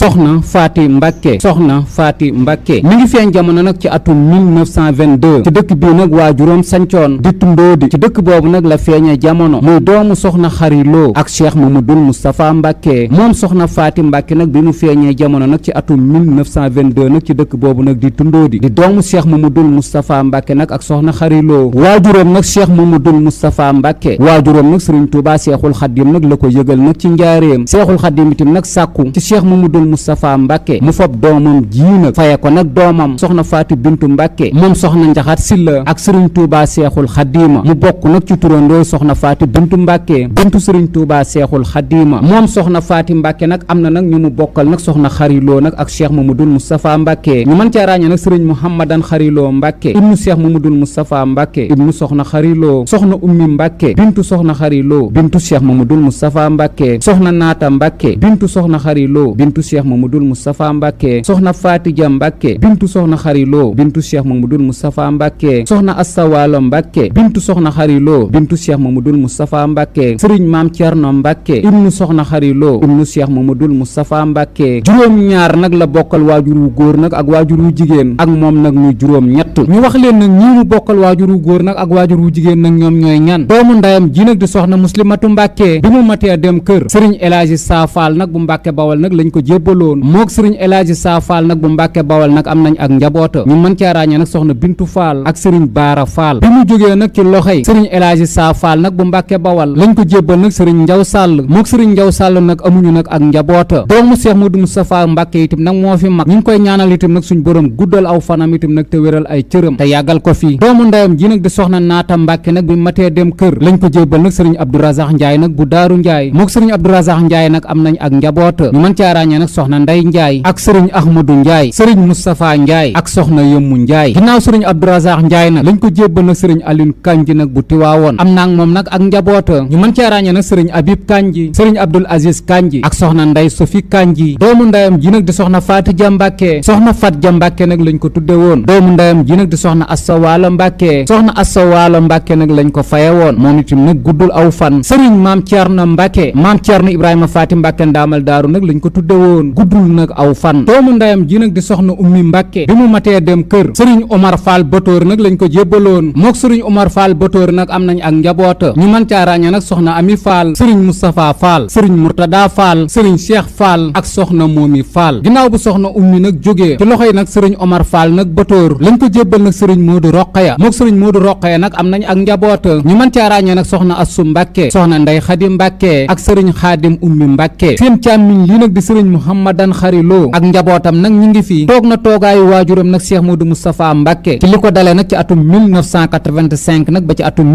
soxna Faati Mbàkke soxna Faati Mbàkke mi ngi feeñ jamono nag ci atum 1922 ci dëkk bii nag waajuróom sancoon di Tundóodi ci dëkk boobu nag la feeñee jamono muy doomu soxna Xari Lo ak Cheikh Mamadul Moustapha Mbàkke moom soxna Faati Mbàkke nag bi mu feeñee jamono nag ci atum 1922 nag ci dëkk boobu nag di Tundóodi di doomu Cheikh Mamadul Moustapha Mbàkke nag ak soxna Xari Lo waajuróom nag Cheikh Mamadul Moustapha Mbàkke waajuróom nag Sëriñ Tuubaa Seexul Xaddim nag la ko yëgal nag ci njaareem Seexul Xaddim itam nag sàkku ci Cheikh Mamadul Moustapha Mbàkke mu fab doomam ji nag faye ko nag doomam soxna Faati Bintu Mbàkke moom soxna Njaxat Silla ak Sëriñ Tuubaa Seexul Xaddima mu bokk nag ci turandoo soxna Faati Bintu Mbàkke bintu Sëriñ Tuubaa Seexul Xaddima moom soxna Faati Mbàkke nag am na nag ñu mu bokkal nag soxna Xari Lo nag ak Cheikh Mamadul Moustapha Mbàkke ñu mën caa ràññee nag Sëriñ Muhammadan Xari Lo Mbàkke ibnu Cheikh Mamadul Moustapha Mbàkke ibnu soxna Xari Lo soxna Ummi Mbàkke bintu soxna Xari Lo bintu Cheikh Mamadul Moustapha Mbàkke soxna Naata Mbàkke bintu soxna Xari Lo bintu Cheikh Mamadul Moustapha Mbàkke soxna Faatija Mbàkke bintu soxna Xari Lo bintu Cheikh Mamadul Moustapha Mbàkke soxna Assawaalo Mbàkke bintu soxna Xari Lo bintu Cheikh Mamadul Moustapha Mbàkke sëriñ Maam Cerno Mbàkke ibnu soxna Xari Lo ibnu Cheikh Mamadul Moustapha Mbàkke juróom-ñaar nag la bokkal waajur wu góor nag ak waajur wu jigéen ak moom nag muy juróom-ñett ñu wax leen nag ñii mu bokkal waajur wu góor nag ak waajur wu jigéen nag ñoom ñooy ñan doomu ndayam ji nag di soxna Muslimatu Mbàkke bi mu matee dem kër sëriñ Elaaji Saafaal nag bu Mbàkke Bawal nag lañ ko jébbaloon mook sëriñ Elaaji Saafaal nag bu Mbàkke Bawal nag am nañ ak njaboota ñu mën caa ràññee nag soxna Bintu Faal ak sëriñ Baara Faal bi mu jógee nag ci loxoy sëriñ Elaaji Saafaal nag bu Mbàkke Bawal lañ ko jébbal nag sëriñ Njaw Sàll mook sëriñ Njaw Sàll nag amuñu nag ak njaboota doomu Cheikh Modou Moustapha Mbàkke itam nag moo fi mag ñu ngi koy ñaanal itam nag suñ borom guddal aw fanam itam nag te wéral ay cëram te yàggal ko fi doomu ndeyam ji nag di soxna Naata Mbàkke nag bi matee dem kër lañ ko jébbal nag sëriñ Abdourazaq Njaay nag bu Daaru Njaay mook sëriñ Abdourazaq Njaay nag am nañ ak njaboota ñu mën caa ràññee nag soxna Ndey Njaay ak sëriñ Ahmadou Njaay sëriñ Moustapha Njaay ak soxna Yëmmu Njaay ginnaaw sëriñ Abdourazaq Njaay nag lañ ko jébbal nag sëriñ Aline Kanji nag bu Tiwaawoon am naa moom nag ak njaboota ñu mën caa ràññee nag sëriñ Abib Kanji sëriñ Abdul Aziz Kanji ak soxna Ndey Sofi Kanji doomu ndeyam ji nag di soxna Faatija Mbàkke soxna Fatja Mbàkke nag lañ ko tudde woon doomu ndeyam ji nag di soxna Assawaalo Mbàkke soxna Assawaalo Mbàkke nag lañ ko faye woon moom itam nag guddul aw fan sëriñ Maam Cerno Mbàkke Maam Cerno Ibrahima Faati Mbàkke ndaamal daaru nag lañ ko tudde woon guddul nag aw fan doomu ndeyam ji nag di soxna Ummi Mbàkke bi mu matee dem kër sëriñ Omar Fall Botoor nag lañ ko jébbaloon mook sëriñ Omar Fall Botoor nag am nañ ak njaboota ñu mën caa ràññee nag soxna Ami Fall sëriñ Moustapha Fall sëriñ Murtada Fall sëriñ Cheikh Fall ak soxna Moomi Fall ginnaaw bu soxna Ummi nag jógee ci loxoy nag sëriñ Omar Fall nag Botoor lañ ko jébbal nag sëriñ Moodu Roqaya mook sëriñ Moodu Roqaya nag am nañ ak njaboota ñu mën caa ràññee nag soxna Assu Mbàkke soxna Ndey Xadi Mbàkke ak sëriñ Xaadim Ummi Mbàkke seen càmmiñ lii nag di sëriñ Muhammadan Xari Lo ak njabootam nag ñi ngi fi toog na toogaayu waajuram nag Cheikh Modou Moustapha Mbàkke ci li ko dalee nag ci atum 1985 nag ba ci atum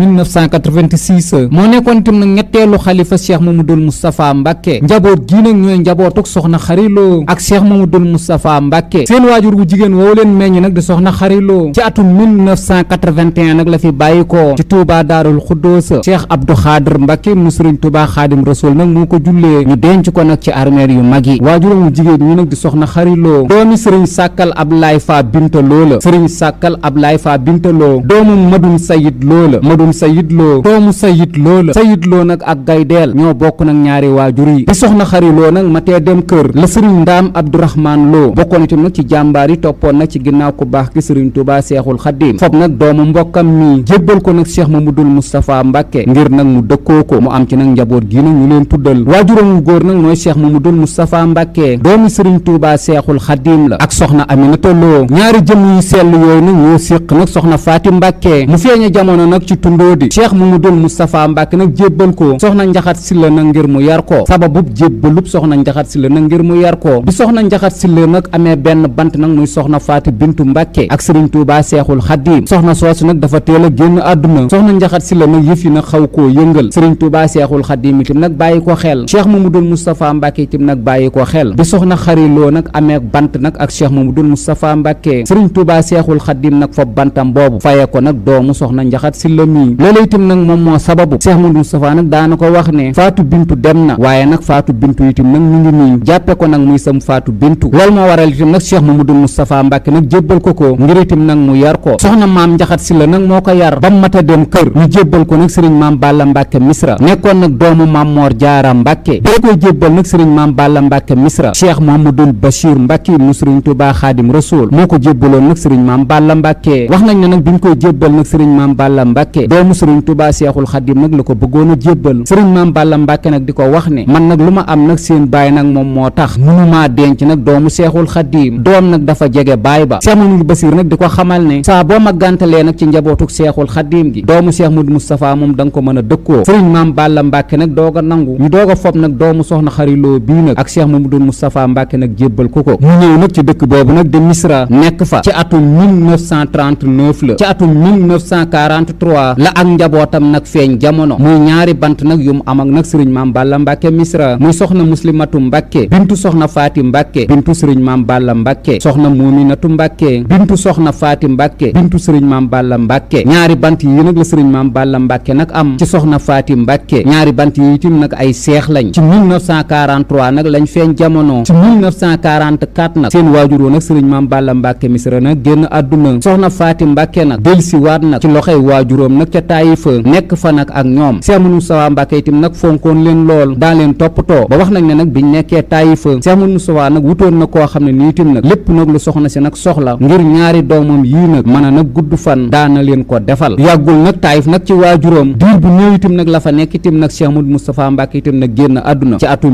1986 moo nekkoon itam nag ñetteelu xalifa Cheikh Mamadou Moustapha Mbàkke njaboot gii nag ñooy njabootuk soxna Xari Lo ak Cheikh Mamadou Moustapha Mbàkke seen waajur wu jigéen woowu leen meññ nag di soxna Xari Lo ci atum 1981 nag la fi bàyyi ko ci Touba Daarul Xuddoosa Cheikh Abdou Xaadir Mbàkke mu Sëriñ Touba Xaadim Rasul nag moo ko jullee ñu denc ko nag ci armeel yu mag yi waajuram wu jigéen ñi nag di soxna Xari Lo doomi Sëriñ Sàkkal Ablaay Fa Binta Lo la Sëriñ Sàkkal Ablaay Fa Binta Lo doomu Madun Sayid Lo la Madun Sayid Lo doomu Sayid Lo la Sayid Lo nag ak Gaydeel ñoo bokk nag ñaari waajur yi bi soxna Xari Lo nag matee dem kër la Sëriñ Ndaam Abdourahman Lo bokkoon itam nag ci jàmbaar yi toppoon nag ci ginnaaw ku baax ki Sëriñ Tuubaa Seexul Xadiim foog nag doomu mbokkam mi jébbal ko nag Cheikh Mamadul Moustapha Mbàkke ngir nag mu dëkkoo ko mu am ci nag njaboot gi nag ñu leen tuddal waajuram wu góor nag mooy Cheikh Mamadul Moustapha Mbàkke doomu Sëriñ Tuubaa Seexul Xadiim la ak soxna Aminata Lo ñaari jëm yu sell yooyu nag ñoo séq nag soxna Faati Mbàkke mu feeñe jamono nag ci Tundóodi Cheikh Mamadul Moustapha Mbàkke nag jébbal ko soxna Njaxat Silla nag ngir mu yar ko sababub jébbalub soxna Njaxat Silla nag ngir mu yar ko bi soxna Njaxat Silla nag amee benn bant nag muy soxna Faati Bintu Mbàkke ak Sëriñ Tuubaa Seexul Xadiim soxna soosu nag dafa teel a génn àdduna soxna Njaxat Silla nag yëf yi nag xaw koo yëngal Sëriñ Tuubaa Seexul Xadiim itam nag bàyyi ko xel Cheikh Mamadul Moustapha Mbàkke itam nag bàyyi ko xel bi soxna Xari Lo nag amee bant nag ak Cheikh Mamadul Moustapha Mbàkke Sëriñ Tuubaa Seexul Xadiim nag fa bantam boobu faye ko nag doomu soxna Njaxat Silla mi loolu itam nag moom moo sababu Cheikh Mamadul Moustapha nag daana ko wax ne Faatu Bintu dem na waaye nag Faatu Bintu itam nag mu ngi nii jàppe ko nag muy sam Faatu Bintu loolu moo waral itam nag Cheikh Mamadul Moustapha Mbàkke nag jébbal ko ko ngir itam nag mu yar ko soxna Maam Njaxat Silla nag moo ko yar ba mata dem kër ñu jébbal ko nag Sëriñ Maam Balla Mbàkke Misra nekkoon nag doomu Maam Moor Jaara Mbàkke bi koy jébbal nag Sëriñ Maam Balla Mbàkke Misra Misra. Cheikh Mouhamadoul Bachir Mbacke mu sëriñ Tuubaa Xaadim Rasuul moo ko jébbaloon nag sëriñ Maam Balla Mbacke. wax nañ ne nag bi ñu koy jébbal nag sëriñ Maam Balla Mbacke doomu sëriñ Tuubaa Seexul Xaadim nag la ko bëggoon a jébbal. sëriñ Maam Balla Mbacke nag di ko wax ne man nag lu ma am nag seen baay nag moom moo tax mënumaa denc nag doomu Seexul Xaadim doom nag dafa jege baay ba. Cheikh Mouhamadoul Bachir nag di ko xamal ne saa boo ma gàntalee nag ci njabootuk Seexul Xaadim gi doomu Cheikh Modou Moustapha moom da nga ko mën a dëkkoo. sëriñ Maam Balla Mbacke nag doog a nangu ñu doog a fob nag doomu soxna xariloo bii nag ak Cheikh Mamadou Moustapha Mbacke nag jébbal ko mu ñëw nag ci dëkk boobu nag de Misra nekk fa ci atum 1939 la. ci atum 1943 la ak njabootam nag feeñ jamono muy ñaari bant nag yu mu am ak nag sëriñ Maam Balla Mbacke Misra muy soxna Muslimatu Mbacke bintu soxna Faati Mbacke bintu sëriñ Maam Balla Mbacke soxna Muminatu Mbacke bintu soxna Faati Mbacke bintu sëriñ Maam Balla Mbacke. ñaari bant yi nag la sëriñ Maam Balla Mbacke nag am ci soxna Faati Mbacke. ñaari bant yi itam nag ay seex lañ. ci 1943 nag lañ feeñ jamono. ci 1944 nag seen waajur woon nag sëriñ Maam Balla Mbacke Misra nag génn àdduna. soxna Faati Mbacke nag delsi waat nag ci loxoy waajuróom nag ca Taïfa nekk fa nag ak ñoom. Cheikh Modou Moustapha Mbacke itam nag fonkoon leen lool daa leen toppatoo ba wax nañ ne nag biñ nekkee Taïfa Cheikh Modou Moustapha nag wutoon na koo xam ne nii itam nag lépp nag lu soxna si nag soxla ngir ñaari doomam yii nag mën a nag gudd fan daana leen ko defal. yàggul nag Taïf nag ci waajuróom diir bu néew itam nag la fa nekk itam nag Cheikh Modou Moustapha Mbacke itam nag génn àdduna ci atum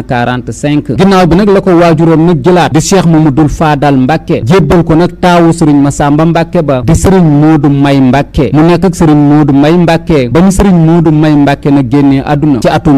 1945. ginnaaw bi nag la ko waajuróom nag jëlaat di Cheikh Mamadou Fadal Mbacke jébbal ko nag taawu sëriñ Massamba Mbacke ba di sëriñ Modou May Mbacke mu nekk ak sëriñ Modou May Mbacke ba ñu sëriñ Modou May Mbacke nag génnee àdduna ci atum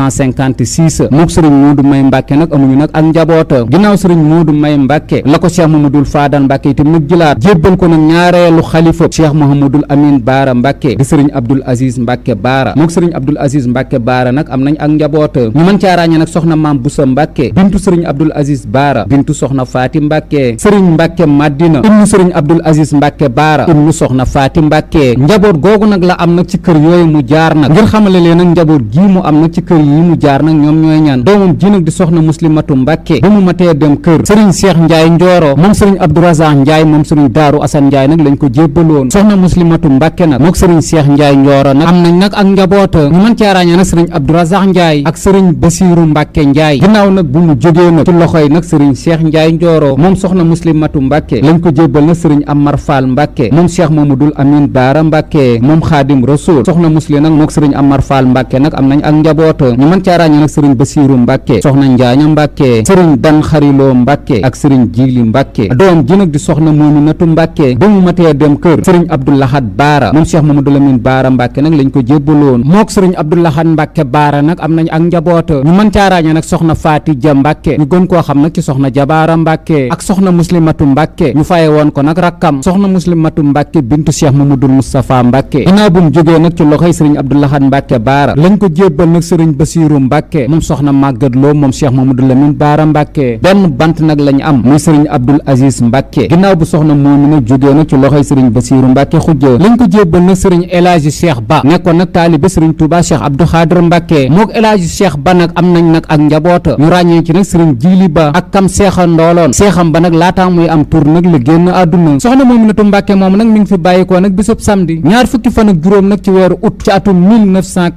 1956 mook sëriñ Modou May Mbacke nag amuñu nag ak njaboota. ginnaaw sëriñ Modou May Mbacke la ko Cheikh Mamadou Fadal Mbacke itam nag jëlaat jébbal ko nag ñaareelu xalifa Cheikh Mouhamadoul Amine Baara Mbacke di sëriñ Abdoul Aziz Mbacke Baara mook sëriñ Abdoul Aziz Mbacke Baara nag am nañ ak njaboota. ñu mën caa ràññee nag soxna Maam Boussa Mbacke bintu sëriñ Abdoul Aziz Baara bintu soxna Faati Mbacke sëriñ Mbacke Madina ibnu sëriñ Abdoul Aziz Mbacke Baara ibnu soxna Faati Mbacke. njaboot googu nag la am nag ci kër yooyu mu jaar nag ngir xamale leen nag njaboot gii mu am nag ci kër yi mu jaar nag ñoom ñooy ñaan doomam ji nag di soxna Muslimatu Mbacke ba mu matee dem kër sëriñ Cheikh Ndiaye Ndioro moom sëriñ Abdourazaq Ndiaye moom sëriñ Daaru Assane Ndiaye nag lañ ko jébbaloon. soxna Muslimatu Mbacke nag mook sëriñ Cheikh Ndiaye Ndioro nag am nañ nag ak njaboota. ñu mën caa ràññee nag sëriñ Abdourazaq Ndiaye ak sëriñ Basiiru Mbacke Ndiaye. ginnaaw nag bu mu jógee nag ci loxoy nag sëriñ Cheikh Ndiaye Ndioro moom soxna Muslimatu Mbacke lañ ko jébbal nag sëriñ Amar Fall Mbacke moom Cheikh Mamadou Amine Baara Mbacke moom Xaadim Rasul soxna Muslim nag mook sëriñ Amar Fall Mbacke nag am nañ ak njaboota. ñu mën caa ràññee nag sëriñ Basiiru Mbacke soxna Njaaña Mbacke sëriñ Dan Xariloo Mbacke ak sëriñ Jili Mbacke. doom ji nag di soxna Muminatu Mbacke ba mu matee dem kër sëriñ Abdoulahad Baara moom Cheikh Mamadou Lamine Baara Mbacke nag lañ ko jébbaloon mook sëriñ Abdoulahad Mbacke Baara nag am nañ ak njaboota. ñu mën caa ràññee nag soxna Faati Ja Mbacke ñu gën koo xam nag ci soxna Jabaara Mbacke ak soxna Muslimatu Mbacke ñu faye woon ko nag rakkam soxna Muslimatu Mbacke bintu Cheikh Mamadou Moustapha Mbacke. ginnaaw bu mu jógee nag ci loxoy sëriñ Abdoulahad Mbacke Baara lañ ko jébbal nag sëriñ Basiiru Mbacke moom soxna Maguette Lo moom Cheikh Mamadou Lamine Baara Mbacke. benn bant nag lañ am muy sëriñ Abdoul Aziz Mbacke. ginnaaw bu soxna moomi nag jógee nag ci loxoy sëriñ Basiiru Mbacke xujja lañ ko jébbal nag sëriñ El Hadji Cheikh Ba nekkoon nag taalibe sëriñ Touba Cheikh Abdou Khadir Mbacke mook El Hadji Cheikh Ba nag am nañ nag ak njaboota. ñu ràññee ci nag sëriñ Jili Ba ak kam seexa ndooloon seexam ba nag laataa muy am tur nag la génn àdduna. soxna Moominatu Mbacke moom nag mi ngi fi bàyyikoo nag bisub samedi ñaar fukki fan ak juróom nag ci weeru août ci atum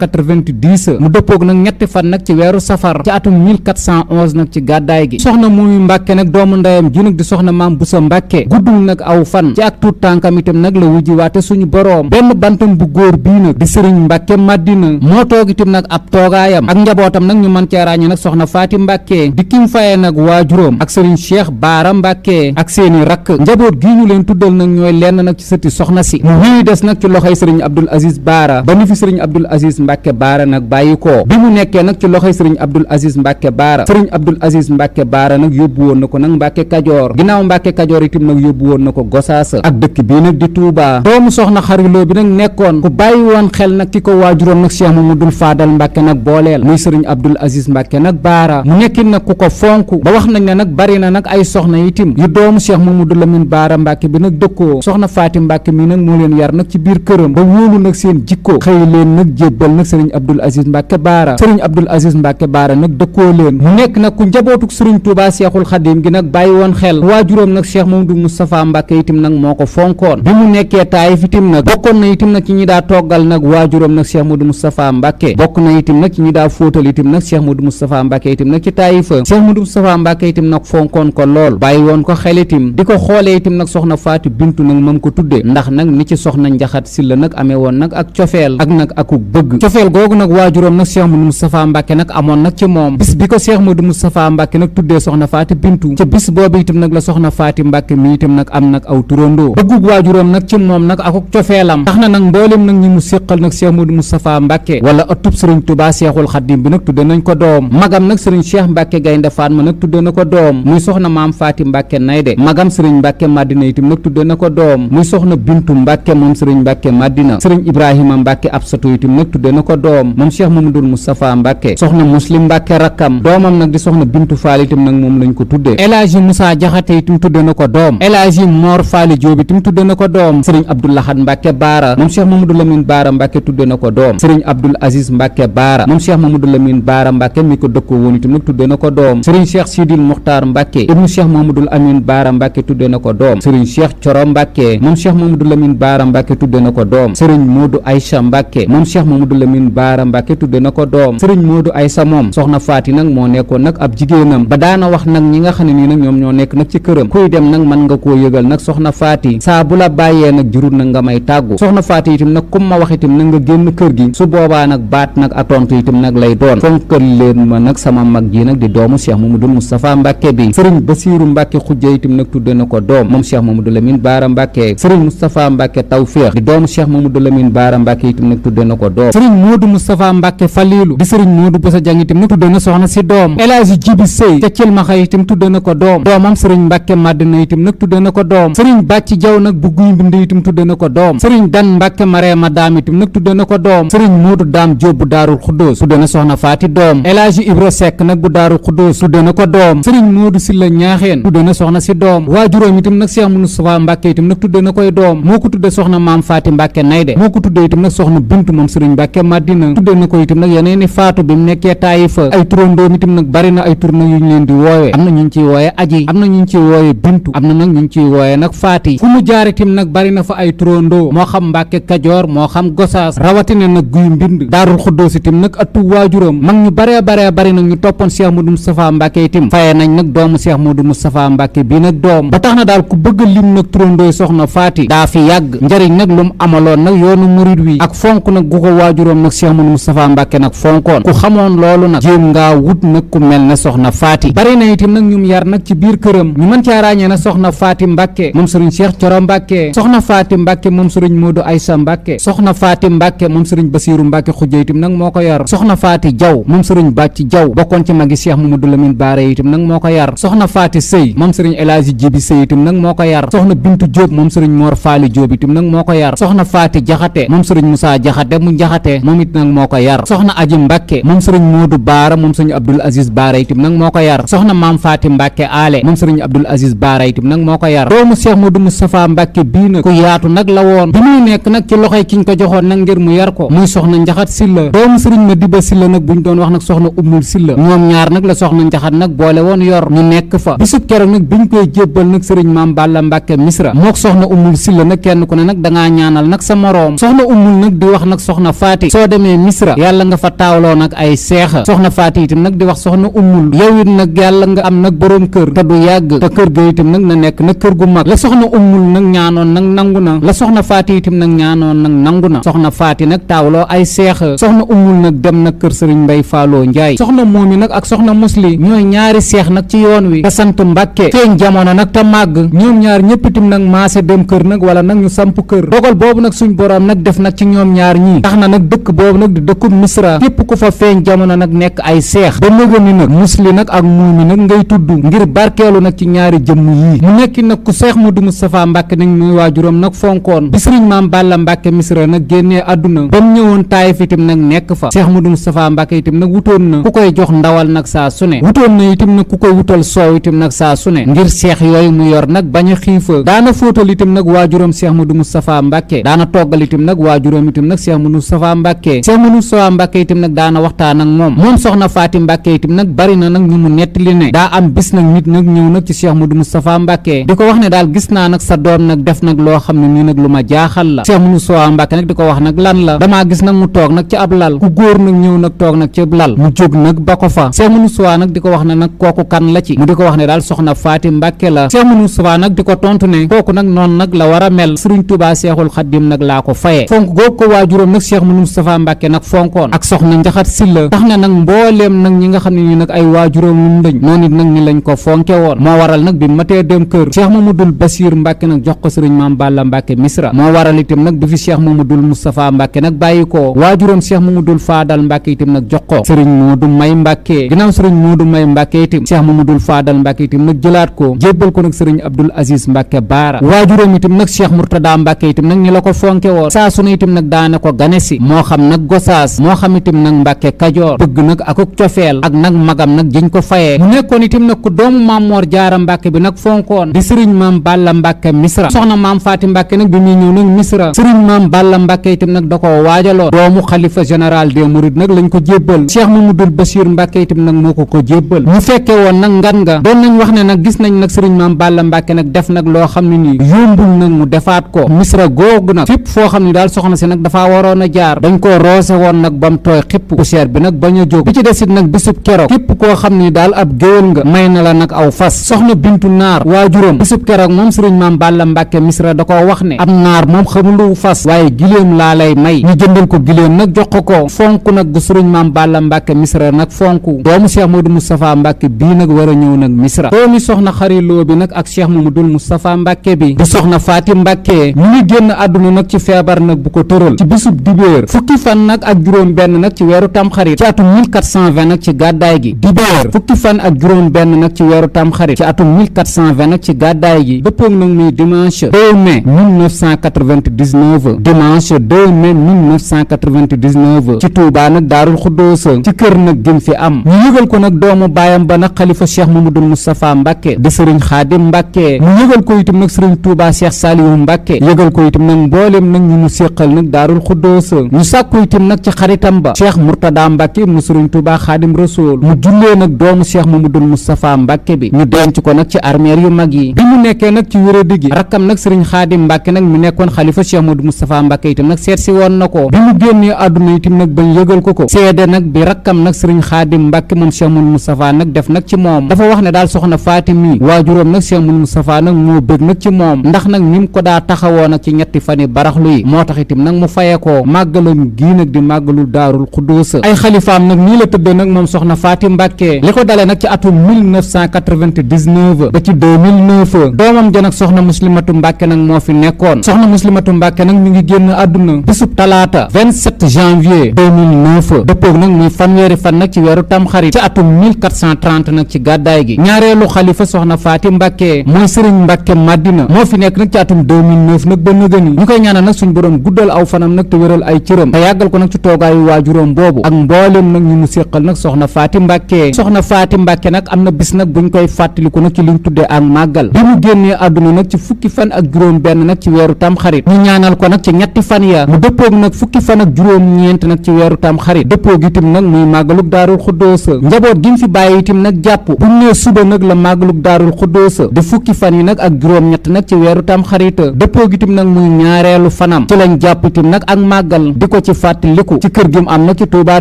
1990 mu dëppoog nag ñetti fan nag ci weeru safar ci atum 1411 nag ci gàddaay gi. soxna Moomi Mbacke nag doomu ndeyam ji nag di soxna Maam Boussa Mbacke guddul nag aw fan ci ak tuut tànkam itam nag la wujji waate suñu boroom. benn bantam bu góor bii nag di sëriñ Mbacke Madina moo toog itam nag ab toogaayam ak njabootam nag ñu mën cee ràññee nag soxna Faati Mbacke di kim faye nag waajuróom ak sëriñ Cheikh Baara Mbacke ak seeni rakk. njaboot gii ñu leen tuddal nag ñooy lenn nag ci sëti soxna si mu wéy des nag ci loxoy sëriñ Abdoul Aziz Baara ba ni fi sëriñ Abdoul Aziz Mbacke Baara nag bàyyi ko. bi mu nekkee nag ci loxoy sëriñ Abdoul Aziz Mbacke Baara sëriñ Abdoul Aziz Mbacke Baara nag yóbbu woon na ko nag Mbacke Kajoor. ginnaaw Mbacke Kajoor itam nag yóbbu woon na ko Gosaasa ak dëkk bii nag di Touba. doomu soxna xariloo bi nag nekkoon ku bàyyi woon xel nag ki ko waajuróom nag Cheikh Mamadou Fadal Mbacke nag booleel muy sëriñ Abdoul Aziz Mbacke nag Baara mu nekkin nag ku ko fonk ba wax nañ ne nag bari na nag ay soxna itim yu doomu Cheikh Mamadou Lamine Baara Mbacke bi nag dëkkoo. soxna Faati Mbacke mi nag moo leen yar nag ci biir këram ba wóolu nag seen jikko xëy leen nag jébbal nag sëriñ Abdoul Aziz Mbacke Baara sëriñ Abdoul Aziz Mbacke Baara nag dëkkoo leen mu nekk nag ku njabootuk sëriñ Touba Cheikhul Khadim gi nag bàyyi woon xel waajuróom nag Cheikh Mamadou Moustapha Mbacke itim nag moo ko fonkoon. bi mu nekkee Taayif itim nag bokkoon na itim nag ci ñi daa toggal nag waajuróom nag Cheikh Mamadou Moustapha Mbacke bokk na itim nag ci ñi daa fóotal itim nag Cheikh Mamadou Moustapha Mbacke itam nag ci Taayifa Cheikh Modou Moustapha Mbàkke itam nag fonkoon ko lool bàyyi woon ko xel itam di ko xoolee itam nag soxna Faati Bintu nag mam ko tudde ndax nag ni ci soxna Njaxat Silla nag amee woon nag ak cofeel ak nag akuk bëgg cofeel googu nag waajuram nag Cheikh Modou Moustapha Mbàkke nag amoon nag ci moom bis bi ko Cheikh Modou Moustapha Mbàkke nag tuddee soxna Faati Bintu ca bis boobu itam nag la soxna Faati Mbàkke mi itam nag am nag aw turandoo bëggug waajuram nag ci moom nag akuk cofeelam tax na nag mboolem nag ñi mu séqal nag Cheikh Modou Moustapha Mbàkke wala ëttub sëriñ Tuubaa Seexul Xaddim bi nag tudde nañ ko doom magam nag sëriñ Cheikh Mbàkke Gaynde Fatma nag tudde na ko doom muy soxna maam Faati Mbàkke Nayde magam sëriñ Mbàkke Madina itam nag tudde na ko doom muy soxna Bintu Mbàkke moom sëriñ Mbàkke Madina sëriñ Ibrahima Mbàkke Absatu itam nag tudde na ko doom moom Cheikh Mamadou Moustapha Mbàkke soxna Muslim Mbàkke rakkam doomam nag di soxna Bintu Faal itam nag moom lañ ko tudde El Hadji Moussa Jaxate itam tudde na ko doom El Hadji Mor Faali Jóob itam tudde na ko doom sëriñ Abdou Lahad Mbàkke Baara moom Cheikh Mamadou Lamine Baara Mbàkke tudde na ko doom sëriñ Abdoul Aziz Mbàkke Baara moom Cheikh Mamadou Lamine Baara Mbàkke mi ko dëkkoo woon itam nag tudde na ko doom sëriñ Cheikh Sidil Muxtaar Mbàkke ibnu Cheikh Mamadou Amine Baara Mbàkke tudde na ko doom sëriñ Cheikh Coro Mbàkke moom Cheikh Mamadou Lamine Baara Mbàkke tudde na ko doom sëriñ Modou Aïcha Mbàkke moom Cheikh Mamadou Lamine Baara Mbàkke tudde na ko doom sëriñ Modou Aïcha moom soxna Faati nag moo nekkoon nag ab jigéenam ba daana wax nag ñi nga xam ne nii nag ñoom ñoo nekk nag ci këram kuy dem nag mën nga koo yëgal nag soxna Faati saa bu la bàyyee nag jurut nag nga may tàggu soxna Faati itam nag kum ma wax itam nag nga génn kër gi su boobaa nag baat nag ak tontu itam nag lay doon fonkal leen ma nag sama mag ji nag di doomu Cheikh Mamadou Moustapha Mbàkke bi sëriñ Basiiru Mbàkke Xujja itam nag tudde na ko doom moom Cheikh Mamadou Lamine Baara Mbàkke sëriñ Moustapha Mbàkke Tawfeex di doomu Cheikh Mamadou Lamine Baara Mbàkke itam nag tudde na ko doom sëriñ Modou Moustapha Mbàkke Falilu di sëriñ Modou Boussa Dieng itam nag tudde na soxna si doom El Hadji Jibi Sëy ca Cilmaxa itam tudde na ko doom doomam sëriñ Mbàkke Madina itam nag tudde na ko doom sëriñ Bàcci Jaw nag bu Guy Mbind itam tudde na ko doom sëriñ Dan Mbàkke Mareema Daam itam nag tudde na ko doom sëriñ Modou Daam Jóob bu Daarul Xuddoos tudde na soxna Faati doom El Hadji Ibra Sekk nag bu Daarul Xuddoos tudde na ko doom sëriñ Modou Silla Ñaaxeen tudde na soxna si doom waajuróom itam nag Cheikh Moustapha Mbàkke itam nag tudde na koy doom moo ko tudde soxna maam Faati Mbàkke Nayde moo ko tudde itam nag soxna Bintu moom sëriñ Mbàkke Madina tudde na ko itam nag yeneeni faatu bi mu nekkee Taayifa ay turandoom itam nag bari na ay tur nag yu ñu leen di woowe am na ñu ciy wooye aji am na ñu ciy wooye Bintu am na nag ñu ciy wooye nag Faati fu mu jaar itam nag bari na fa ay turandoo moo xam Mbàkke Kajoor moo xam Gosaas rawatina nag Guy Mbind Daarul Xuddoos itam nag attu waajuram mag ñu baree bari nag ñu toppoon Cheikh Modou Moustapha Mbàkke itam faye nañ nag doomu Cheikh Modou Moustapha Mbàkke bii nag doom ba tax na daal ku bëgg lim nag turandooy soxna Faati daa fi yàgg njëriñ nag lu mu amaloon nag yoonu murid wi ak fonk nag gu ko waajuram nag Cheikh Modou Moustapha Mbàkke nag fonkoon ku xamoon loolu nag jéem ngaa wut nag ku mel ne soxna Faati bari na itam nag ñum yar nag ci biir këram ñu mën caa ràññee na soxna Faati Mbàkke moom sëriñ Cheikh Coro Mbàkke soxna Faati Mbàkke moom sëriñ Modou Aïssa Mbàkke soxna Faati Mbàkke moom sëriñ Basiiru Mbàkke Xujja itam nag moo ko yar soxna Faati Jaw moom sëriñ Bàcci Jaw bokkoon ci magi Cheikh Mamadou Lamine Baara itam nag moo ko yar soxna Faati Sëy moom sëriñ El Hadji Jibi Sëy itam nag moo ko yar soxna Bintu Jóob moom sëriñ Mor Faali Jóob itam nag moo ko yar soxna Faati Jaxate moom sëriñ Moussa Jaxate mu Jaxate moom it nag moo ko yar soxna Aji Mbàkke moom sëriñ Modou Baara moom sëriñ Abdoul Aziz Baara itam nag moo ko yar soxna Maam Faati Mbàkke Aale moom sëriñ Abdoul Aziz Baara itam nag moo ko yar doomu Cheikh Modou Moustapha Mbàkke bii nag ku yaatu nag la woon bi muy nekk nag ci loxoy kiñ ko joxoon nag ngir mu yar ko muy soxna Njaxat Silla doomu sëriñ Madiba Silla nag buñ doon wax nag soxna Ummul Silla ñoom ñaar nag la soxna Njaxat nag boole woon yor ñu nekk fa bisub keroog nag biñ koy jébbal nag sëriñ Maam Balla Mbàkke Misra mook soxna Ummul Silla nag kenn ku ne nag dangaa ñaanal nag sa moroom soxna Ummul nag di wax nag soxna Faati soo demee Misra yàlla nga fa taawloo nag ay seexa soxna Faati itam nag di wax soxna Ummul yow it nag yàlla nga am nag boroom kër te du yàgg te kër ga itam nag na nekk nag kër gu mag la soxna Ummul nag ñaanoon nag nangu na la soxna Faati itam nag ñaanoon nag nangu na soxna Faati nag taawloo ay seexa soxna Ummul nag dem nag kër sëriñ Mbay Faaloo Njaay soxna Moomi nag ak soxna Musli ñooy ñaari seex nag ci yoon wi te sant Mbàkke feeñ jamono nag te màgg ñoom ñaar ñëpp itam nag maase dem kër nag wala nag ñu samp kër dogal boobu nag suñ boroom nag def nag ci ñoom ñaar ñii tax na nag dëkk boobu nag di dëkkub Misra képp ku fa feeñ jamono nag nekk ay seex ba nëga ni nag Musli nag ak Moomi nag ngay tudd ngir barkeelu nag ci ñaari jëmm yii mu nekki nag ku Cheikh Modou Moustapha Mbàkke nag muy waajuram nag fonkoon bi sëriñ Maam Balla Mbàkke Misra nag génnee àdduna ba mu ñëwoon Taayif itam nag nekk fa Cheikh Modou Moustapha Mbàkke itam nag wutoon na ku koy jox ndawal nag saa su ne wutoon na itam nag ku koy wutal soow itam nag saa su ne ngir seex yooyu mu yor nag bañ a xiifa daana fóotal itam nag waajuram Cheikh Modou Moustapha Mbàkke daana toggal itam nag waajuram itam nag Cheikh Modou Moustapha Mbàkke Cheikh Modou Moustapha Mbàkke itam nag daana waxtaan ak moom soxna Faati Mbàkke itam nag bari na nag ñu mu nettali ne daa am bis nag nit nag ñëw nag ci Cheikh Modou Moustapha Mbàkke di ko wax ne daal gis naa nag sa doom nag def nag loo xam ne nii nag lu ma jaaxal la Cheikh Modou Moustapha Mbàkke nag di ko wax nag lan la damaa gis nag mu toog nag ci ab lal ku góor nag ñëw nag toog nag ci lal mu jóg nag ba ko ko fa Cheikh Moustapha nag di ko wax ne nag kooku kan la ci mu di ko wax ne daal soxna Faati Mbàkke la Cheikh Moustapha nag di ko tontu ne kooku nag noonu nag la war a mel Sëriñ Tuubaa Seexul Xaddim nag laa ko faye fonk googu ko waajuram nag Cheikh Moustapha Mbàkke nag fonkoon ak soxna Njaxat Silla tax na nag mbooleem nag ñi nga xam ne nii nag ay waajuram ñu lañ noonu it nag ñi lañ ko fonke woon moo waral nag bi matee dem kër Cheikh Mamadul Basiir Mbàkke nag jox ko sëriñ Maam Balla Mbàkke Misra moo waral itam nag bi fi Cheikh Mamadul Moustapha Mbàkke nag bàyyi ko waajuram Cheikh Mamadul Faadal Mbàkke itam nag jox ko sëriñ Moodu May Mbàkke ginnaaw sëriñ Moodu May Mbàkke itam Cheikh Mamadul Faadal Mbàkke itam nag jëlaat ko jébbal ko nag sëriñ Abdul Aziz Mbàkke Baara waajuram itam nag Cheikh Murtada Mbàkke itam nag ñi la ko fonke woon saa su ne itam nag daana ko ganesi moo xam nag Gosaas moo xam itam nag Mbàkke Kajoor bëgg nag ak cofeel ak nag magam nag jiñ ko fayee mu nekkoon itam nag ku doomu Maam Moor Jaara Mbàkke bi nag fonkoon di sëriñ Maam Balla Mbàkke Misra soxna Maam Faati Mbàkke nag bi muy ñëw nag Misra sëriñ Maam Balla Mbàkke itam nag da ko waajaloo doomu xalifa général des mourides nag lañ ko jébbal Cheikh Mamadul Bachir Mbàkke itam nag moo ko jébbal ñu fekke woon nag ngan nga doon nañ wax ne nag gis nañ nag sëriñ Maam Balla Mbàkke nag def nag loo xam ne nii yombul nag mu defaat ko Misra googu nag fépp foo xam ne daal soxna si nag dafaa waroon a jaar dañ koo roose woon nag bam tooy xipp poussière bi nag bañ a jóg bi ci desit nag bisub keroog képp koo xam ni daal ab géwél nga may na la nag aw fas soxna Bintu Naar waajuram bisub keroog moom sëriñ Maam Balla Mbàkke Misra da koo wax ne am naar moom xamulu fas waaye giléem laa lay may ñu jëndal ko giléem nag jox ko fonk nag gu sëriñ Maam Balla Mbàkke Misra nag fonk doomu Cheikh Modou Moustapha Mbàkke bii nag war a ñëw nag Misra doomi soxna xariloo bi nag ak Cheikh Mamadou Moustapha Mbàkke bi di soxna Faati Mbàkke mu ngi génn àdduna nag ci feebar nag bu ko tëral ci bisub dibéer fukki fan nag ak juróom benn nag ci weeru tamxarit ci atum 1420 nag ci gàddaay gi dibéer fukki fan ak juróom benn nag ci weeru tamxarit ci atum 1420 nag ci gàddaay gi dëppoog nag muy dimanche 2 mai 1999 dimanche 2 mai 1999 ci Touba nag Daarul Xuddoosa ci kër nag gën fi am ñu yëgal ko nag doomu baayam ba nag xalifa Cheikh Mamadou Moustapha Mbàkke di sëriñ Xaadim Mbàkke mu yëgal ko itam nag sëriñ Touba Cheikh Saliou Mbàkke yëgal ko itam nag mbooleem nag ñu mu séqal nag Daarul Xuddoosa ñu sàkku itam nag ci xaritam ba Cheikh Murtada Mbàkke mu sëriñ Touba Xaadim Rasuul mu jullee nag doomu Cheikh Mamadou Moustapha Mbàkke bi ñu denc ko nag ci armeer yu mag yi bi mu nekkee nag ci wéradi gi rakkam nag sëriñ Xaadim Mbàkke nag mu nekkoon xalifa Cheikh Mamadou Moustapha Mbàkke itam nag seet si woon na ko bi mu génnee àdduna itam nag bañ yëgal ko seede nag bi rakkam nag sëriñ Xaadim Mbàkke moom Cheikh Mamadou Moustapha nag def nag ci moom dafa wax ne daal soxna Faati mi waajuram nag Cheikh Mamadou Moustapha nag moo bëgg nag ci moom ndax nag ni mu ko daa taxawoo nag ci ñetti fani baraxlu yi moo tax itam nag mu faye ko màggalam gii nag di màggalul Daarul Xuddoosa ay xalifaam nag nii la tëddee nag moom soxna Faati Mbàkke li ko dalee nag ci atum 1999 ba ci 2009 doomam ja nag soxna Muslimatu Mbàkke nag moo fi nekkoon soxna Muslimatu Mbàkke nag mi ngi génn àdduna bisub talaata 27 janvier 2009 dëppoog nag muy fanweeri fan nag ci weeru tamxarit ci atum 1430 nag ci gàddaay gi ñaareelu xalifa soxna Faati Mbàkke mooy sëriñ Mbàkke Madina moo fi nekk nag ci atum 2009 nag ba nëgëni ñu koy ñaanal nag suñ borom guddal aw fanam nag te wéral ay cëram te yàggal ko nag ci toogaayu waajuróom boobu ak mbooleem nag ñu mu séqal nag soxna Faati Mbàkke soxna Faati Mbàkke nag am na bis nag buñ koy fàttaliku nag ci liñ tuddee ak màggal bi mu génnee àdduna nag ci fukki fan ak juróom benn nag ci weeru tamxarit ñu ñaanal ko nag ci ñetti fan ya mu dëppoog nag fukki fan ak juróom ñeent nag ci weeru tamxarit dëppoog itam nag muy màggalug Daarul Xuddoosa njaboot gi mu fi bàyyi itam nag jàpp buñ nee suba nag la màggalug Daarul Xuddoosa di fukki fan yi nag ak juróom ñett nag ci weeru tamxarit dëppoog itam nag muy ñaareelu fanam ci lañ jàpp itam nag ak màggal di ko ci fàttaliku ci kër gi mu am nag ci Tuubaa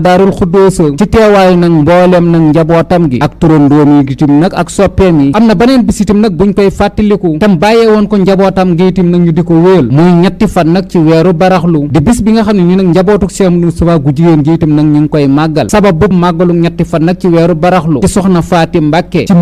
Daarul Xuddoosa ci teewaayu nag mbooleem nag njabootam gi ak turandoom yi itam nag ak soppeem yi am na beneen bis itam nag buñ koy fàttaliku tam bàyyee woon ko njabootam gi itam nag ñu di ko wéel muy ñetti fan nag ci weeru baraxlu di bis bi nga xam ne ñu nag njabootuk Cheikh Moustapha gu jigéen gi itam nag ñu ngi koy màggal sabab boobu màggalu ñetti fan nag ci weeru baraxlu ci soxna Faati Mbàkke ci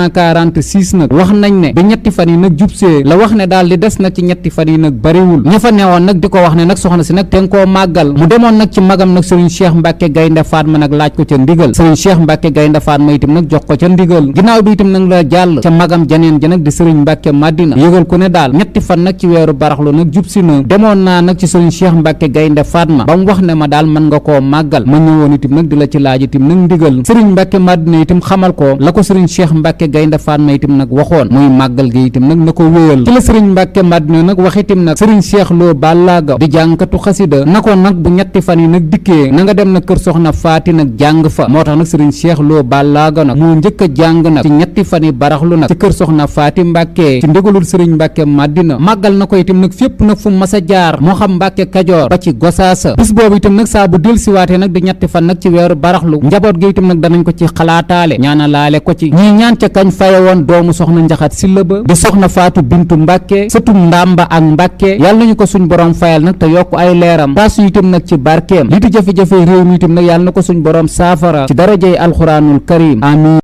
1946 nag wax nañ ne bi ñetti fan yi nag jubsee la wax ne daal li des nag ci ñetti fan yi nag bariwul ña fa newoon nag di ko wax ne nag soxna si nag te nga koo màggal mu demoon nag ci magam nag sëriñ Cheikh Mbàkke Gaynde Fatma nag laaj ko ca ndigal sëriñ Cheikh Mbàkke Gaynde Fatma itam nag jox ko ca ndigal ginnaaw bi itam nag la jàll ca magam janeen ja nag di sëriñ Mbàkke Madina yëgal ko ne daal ñetti fan nag ci weeru baraxlu nag jubsi na demoon naa nag ci sëriñ Cheikh Mbàkke Gaynde Fatma ba mu wax ne ma daal mën nga koo màggal ma ñëwoon itam nag di la ci laaj itam nag ndigal sëriñ Mbàkke Madina itam xamal ko la ko sëriñ Cheikh Mbàkke Gaynde Fatma itam nag waxoon muy màggal gi itam nag na ko wéyal ci la sëriñ Mbàkke Madina nag wax itam nag sëriñ Cheikh Lo Ballaaga di jàngkatu xasida na ko nag bu ñetti fan yi nag dikkee na nga dem nag kër soxna Faati nag jàng fa moo tax nag sëriñ Cheikh Lo Ballaaga nag moo njëkk a jàng nag ci ñetti fan yi baraxlu nag ci kër soxna Faati Mbàkke ci ndigalul sëriñ Mbàkke Madina màggal na ko itam nag fépp nag fu mas a jaar moo xam Mbàkke Kajoor ba ci Gosaasa bis boobu itam nag saa bu del siwaatee nag di ñetti fan nag ci weeru baraxlu njaboot gi itam nag danañ ko ci xalaataale ñaanalaale ko ci ñii ñaan ca kañ faye woon doomu soxna njaxat silla ba di soxna faatu bintu mbàkke sëtum ndàmba ak mbàkke yàlla nañu ko suñ borom fayal nag te yokk ay leeram taasu itam nag ci barkeem li di jafe-jafe réew mi itam nag yàlla na ko suñ borom saafara ci darajey alxuraanul karim amin